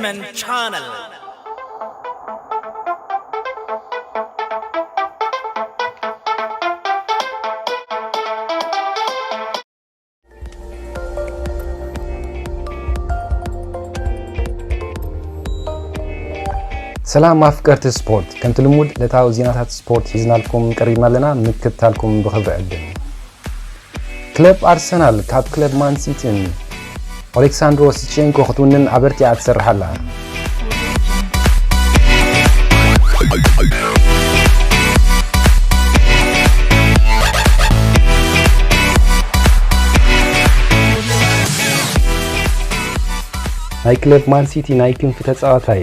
Entertainment Channel. ሰላም ኣፍቀርቲ ስፖርት፣ ከምቲ ልሙድ ዕለታዊ ዜናታት ስፖርት ሒዝናልኩም ቀሪብና ኣለና። ምክትታልኩም ብኽብሪ ዕድም። ክለብ ኣርሰናል ካብ ክለብ ማን ሲቲን ኦሌክሳንድሮ ሲቼንኮ ክትውንን ኣበርቲዓ ትሰርሕ ኣላ። ናይ ክለብ ማን ሲቲ ናይ ክንፊ ተጻዋታይ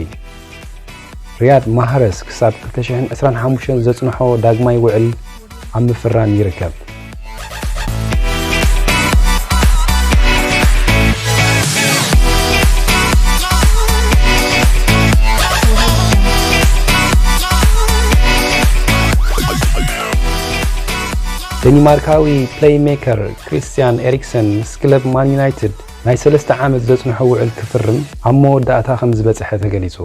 ሪያድ ማህረስ ክሳብ ክልተ ሽሕን ዕስራን ሓሙሽተን ዘጽንሖ ዳግማይ ውዕል ኣብ ምፍራም ይርከብ። ደኒማርካዊ ፕሌይሜከር ክሪስትያን ኤሪክሰን ምስ ክለብ ማን ዩናይትድ ናይ ሰለስተ ዓመት ዘጽንሖ ውዕል ክፍርም ኣብ መወዳእታ ከም ዝበጽሐ ተገሊጹ።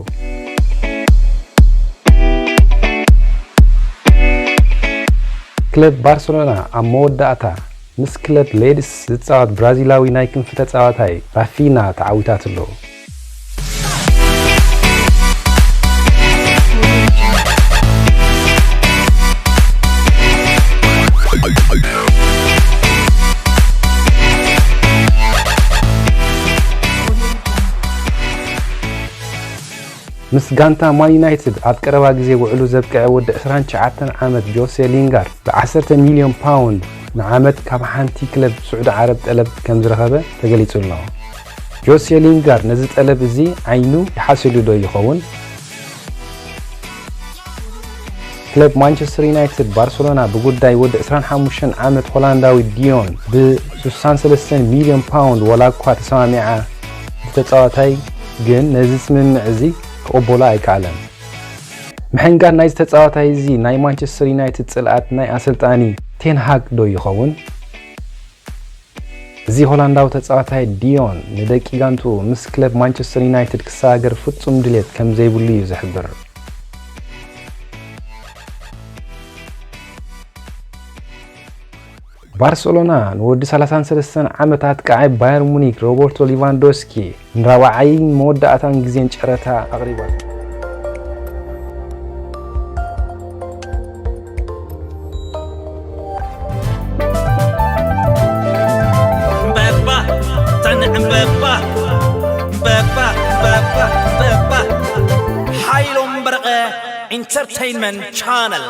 ክለብ ባርሰሎና ኣብ መወዳእታ ምስ ክለብ ሌድስ ዝጻወት ብራዚላዊ ናይ ክንፊ ተጻዋታይ ራፊና ተዓዊታትሉ። ምስ ጋንታ ማን ዩናይትድ ኣብ ቀረባ ግዜ ውዕሉ ዘብቅዐ ወዲ ዕስራን ትሽዓተን ዓመት ጆሴ ሊንጋርድ ብ ዓሰርተ ሚልዮን ፓውንድ ንዓመት ካብ ሓንቲ ክለብ ስዑዲ ዓረብ ጠለብ ከም ዝረኸበ ተገሊጹ ኣሎ። ጆሴ ሊንጋርድ ነዚ ጠለብ እዚ ዓይኑ ይሓስሉ ዶ ይኸውን? ክለብ ማንቸስተር ዩናይትድ ባርሰሎና ብጉዳይ ወዲ ዕስራን ሓሙሽተን ዓመት ሆላንዳዊ ዲዮን ብ ስሳን ሰለስተን ሚልዮን ፓውንድ ዋላ እኳ ተሰማሚዓ፣ እቲ ተጻዋታይ ግን ነዚ ስምምዕ እዚ ክቕበሎ ኣይከኣለን። ምሕንጋድ ናይዚ ተጻዋታይ እዚ ናይ ማንቸስተር ዩናይትድ ጽልኣት ናይ ኣሰልጣኒ ቴን ሃግ ዶ ይኸውን? እዚ ሆላንዳዊ ተጻዋታይ ዲዮን ንደቂ ጋንትኡ ምስ ክለብ ማንቸስተር ዩናይትድ ክሰጋገር ፍጹም ድሌት ከም ዘይብሉ እዩ ዝሕብር። ባርሰሎና ንወዲ ሰላሳን ሰለስተን ዓመት ኣጥቃዓይ ባየር ሙኒክ ሮበርቶ ሊቫንዶስኪ ንራብዓይን መወዳእታን ግዜን ጨረታ ኣቕሪባቶ። በባ ተንዕም በባ በባ በባ በባ ሓይሎም በርቐ ኢንተርቴይንመንት ቻነል።